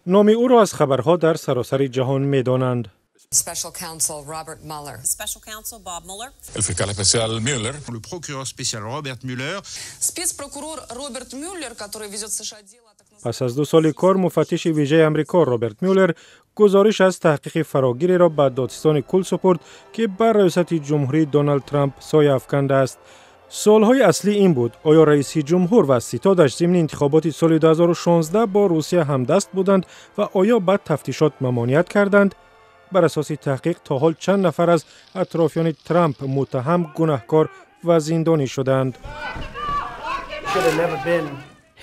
Номи ӯро аз хабарҳо дар саросари ҷаҳон медонанд. Special counsel Robert Mueller. Special counsel Bob Mueller. El fiscal especial Mueller. Le procureur spécial Robert Mueller. Спецпрокурор Роберт Мюллер, который ведет в США дело о так Пас аз 2 соли кор, муфаттиши вижаи Амрико Роберт Мюллер гузориш аз таҳқиқи фарогиреро ба додситони кул супурд, ки бар раёсати ҷумҳурии Доналд Трамп соя афкандааст. Суолҳои аслӣ ин буд: оё раиси ҷумҳур ва ситодаш зимни интихоботи соли 2016 бо Русия ҳамдаст буданд ва оё ба тафтишот мамоният карданд? Бар асоси таҳқиқ, то ҳол чанд нафар аз атрофиёни Трамп муттаҳам, гунаҳкор ва зиндонӣ шуданд.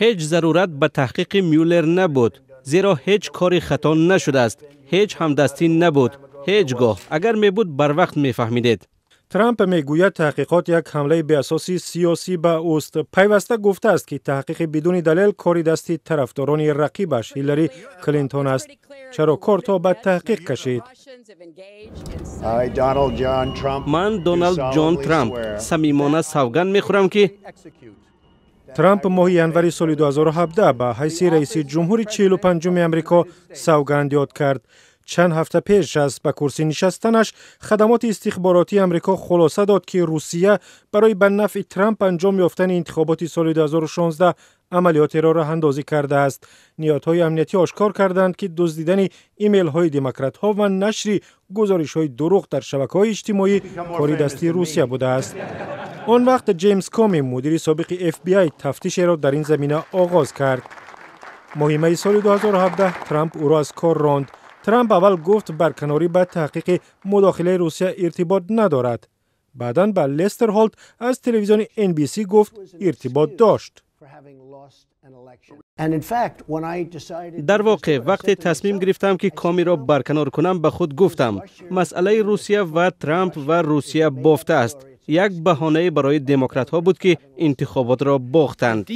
Ҳеҷ зарурат ба таҳқиқи Мюллер набуд, зеро ҳеҷ кори хато нашудааст, ҳеҷ ҳамдастӣ набуд ҳеҷ гоҳ. Агар мебуд, барвақт мефаҳмидед. Трамп мегӯяд, таҳқиқот як ҳамлаи беасоси сиёсӣ ба ӯст. Пайваста гуфтааст, ки таҳқиқи бидуни далел кори дасти тарафдорони рақибаш Ҳиллари Клинтон аст. Чаро кор то ба таҳқиқ кашид? Ман, Доналд Ҷон Трамп, самимона савганд мехӯрам, ки Трамп моҳи январи соли 2017 ба ҳайси раиси ҷумҳури 45-уми Амрико савганд ёд кард. Чанд ҳафта пеш аз ба курсӣ нишастанаш, хадамоти истихборотии Амрико хулоса дод, ки Русия барои ба нафъи Трамп анҷом ёфтани интихоботи соли 2016 амалиётеро роҳандозӣ кардааст. Ниҳодҳои амниятӣ ошкор карданд, ки дуздидани имейлҳои демократҳо ва нашри гузоришҳои дурӯғ дар шабакаҳои иҷтимоӣ кори дасти Русия будааст. Он вақт Ҷеймс Коми, мудири собиқи FBI, тафтишеро дар ин замина оғоз кард. Моҳи майи соли 2017 Трамп ӯро аз кор ронд. Трамп аввал гуфт, барканорӣ ба таҳқиқи мудохилаи Русия иртибот надорад. Баъдан ба Лестер Холт аз телевизиони NBC гуфт, иртибот дошт. Дар воқеъ, вақте тасмим гирифтам, ки Комиро барканор кунам, ба худ гуфтам: масъалаи Русия ва Трамп ва Русия бофта аст. Як баҳонае барои демократҳо буд, ки интихоботро бохтанд.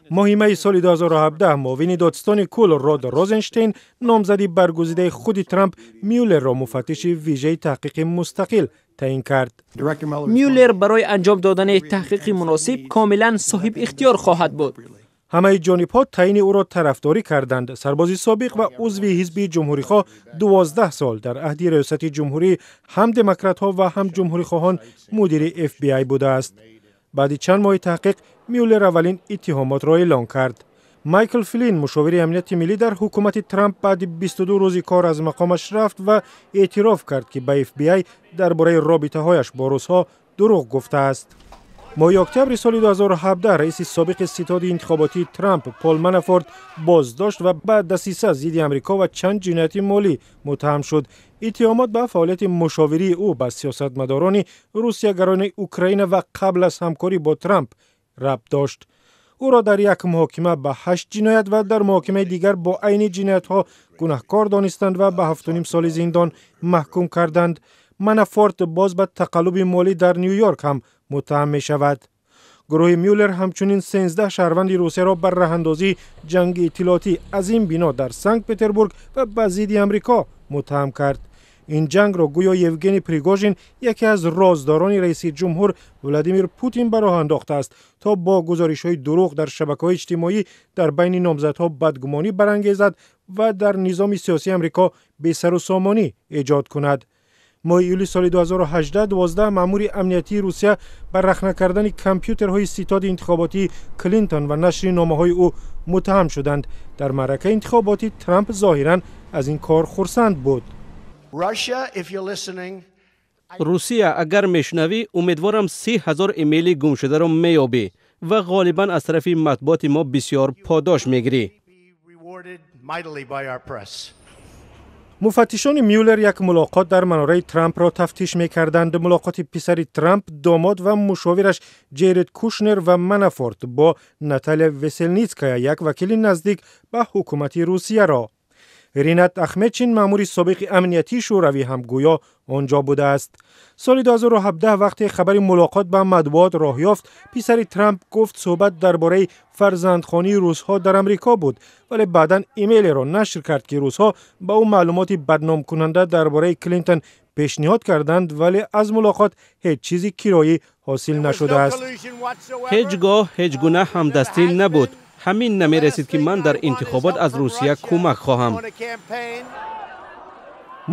Моҳи майи соли 2017 муовини додситони кул Род Розенштейн, номзади баргузидаи худи Трамп, Мюллерро муфаттиши вижаи таҳқиқи мустақил таъин кард. Мюллер барои анҷом додани таҳқиқи муносиб комилан соҳиб ихтиёр хоҳад буд. Ҳамаи ҷонибҳо таъини ӯро тарафдорӣ карданд. Сарбози собиқ ва узви ҳизби ҷумҳурихоҳ 12 сол дар аҳди раёсати ҷумҳурӣ ҳам демократҳо ва ҳам ҷумҳурихоҳон мудири FBI будааст. Баъди чанд моҳи таҳқиқ, Мюллер аввалин иттиҳомотро эълон кард. Майкл Флин, мушовири амнияти миллӣ дар ҳукумати Трамп, баъди 22 рӯзи кор аз мақомаш рафт ва эътироф кард, ки ба FBI дар бораи робитаҳояш бо русҳо дурӯғ гуфтааст. Моҳи октябри соли 2017 раиси собиқи ситоди интихоботии Трамп Пол Манафорт боздошт ва ба дасиса зидди Амрико ва чанд ҷинояти молӣ муттаҳам шуд. Иттиҳомот ба фаъолияти мушовирии ӯ ба сиёсатмадорони русиягарони Украина ва қабл аз ҳамкорӣ бо Трамп рабт дошт. Ӯро дар як муҳокима ба ҳашт ҷиноят ва дар муҳокимаи дигар бо айни ҷиноятҳо гунаҳкор донистанд ва ба 7,5 соли зиндон маҳкум карданд. Манафорт боз ба тақаллуби молӣ дар Ню Йорк ҳам муттаҳам мешавад. Гурӯҳи Мюллер ҳамчунин 13 шаҳрванди Русияро бар раҳандозии ҷанги иттилоотӣ аз ин бино дар Санкт Петербург ва ба зидди Амрико муттаҳам кард. Ин ҷангро гӯё Евгений Пригожин, яке аз роздорони раиси ҷумҳур Владимир Путин, ба роҳ андохтааст, то бо гузоришҳои дурӯғ дар шабакаҳои иҷтимоӣ дар байни номзадҳо бадгумонӣ барангезад ва дар низоми сиёсии Амрико бесарусомонӣ эҷод кунад. Моҳи июли соли 2018 12 маъмури амниятии Русия ба рахна кардани компютерҳои ситоди интихоботии Клинтон ва нашри номаҳои ӯ муттаҳам шуданд. Дар маъракаи интихоботӣ Трамп зоҳиран аз ин кор хурсанд буд. Русия, агар мешунавӣ, умедворам, 30 000 имейли гумшударо меёбӣ ва ғолибан аз тарафи матбуоти мо бисёр подош мегирӣ. Муфаттишони Мюллер як мулоқот дар манораи Трампро тафтиш мекарданд: мулоқоти писари Трамп, домод ва мушовираш Ҷеред Кушнер ва Манафорт бо Наталия Веселницкая, як вакили наздик ба ҳукумати Русияро. Ринат Ахметшин, маъмури собиқи амниятии Шӯравӣ, ҳам гӯё он ҷо будааст. Соли 2017, вақте хабари мулоқот ба матбуот роҳ ёфт, писари Трамп гуфт, суҳбат дар бораи фарзандхонии русҳо дар Амрико буд, вале баъдан имейлеро нашр кард, ки русҳо ба ӯ маълумоти бадномкунанда дар бораи Клинтон пешниҳод карданд, вале аз мулоқот ҳеҷ чизи кироӣ ҳосил нашудааст. Ҳеҷ гоҳ ҳеҷ гуна ҳамдастӣ набуд. Ҳамин намерасид, ки ман дар интихобот аз Русия кӯмак хоҳам.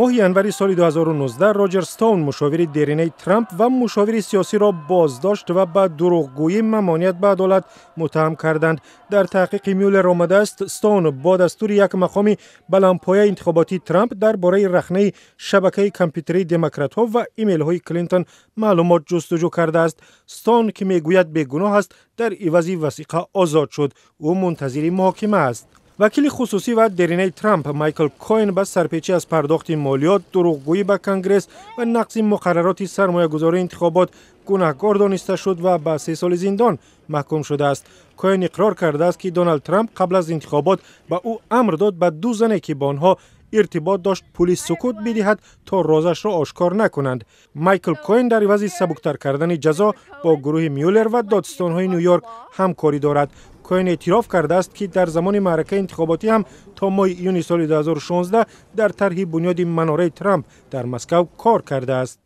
Моҳи январи соли 2019 Роҷер Стоун, мушовири деринаи Трамп ва мушовири сиёсиро боздошт ва ба дурӯғгӯӣ, мамоният ба адолат муттаҳам карданд. Дар таҳқиқи Мюллер омадааст, Стоун бо дастури як мақоми баландпояи интихоботии Трамп дар бораи рахнаи шабакаи компютерии демократҳо ва имейлҳои Клинтон маълумот ҷустуҷӯ кардааст. Стоун, ки мегӯяд бегуноҳ аст, дар ивази васиқа озод шуд. Ӯ мунтазири муҳокима аст. Вакили хусусӣ ва деринаи Трамп Майкл Коин ба сарпечӣ аз пардохти молиёт, дурӯғгӯӣ ба Конгресс ва нақзи муқаррароти сармоягузории интихобот гунаҳкор дониста шуд ва ба 3 соли зиндон маҳкум шудааст. Коин иқрор кардааст, ки Доналд Трамп қабл аз интихобот ба ӯ амр дод ба ду зане, ки бо онҳо иртибот дошт, пули сукут бидиҳад, то розашро ошкор накунанд. Майкл Коин дар ивази сабуктар кардани ҷазо бо гурӯҳи Мюллер ва додстонҳои Ню-Йорк ҳамкорӣ дорад. Коин эътироф кардааст, ки дар замони маъракаи интихоботӣ ҳам то моҳи июни соли 2016 дар тарҳи бунёди манораи Трамп дар Москав кор кардааст.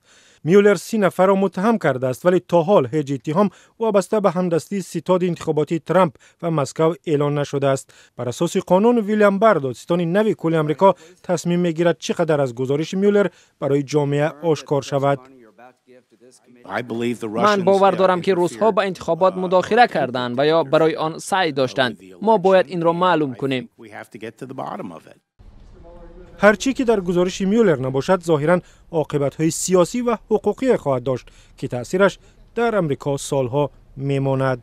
Мюллер 30 нафарро муттаҳам кардааст, вале то ҳол ҳеҷ иттиҳом вобаста ба ҳамдастии ситоди интихоботии Трамп ва Москав эълон нашудааст. Бар асоси қонун, Вилям Бар, додситони нави кулли Амрико, тасмим мегирад, чӣ қадар аз гузориши Мюллер барои ҷомеа ошкор шавад. Ман бовар дорам, ки русҳо ба интихобот мудохила карданд ва ё барои он саъй доштанд. Мо бояд инро маълум кунем. Ҳарчӣ ки дар гузориши Мюллер набошад, зоҳиран оқибатҳои сиёсӣ ва ҳуқуқие хоҳад дошт, ки таъсираш дар Амрико солҳо мемонад.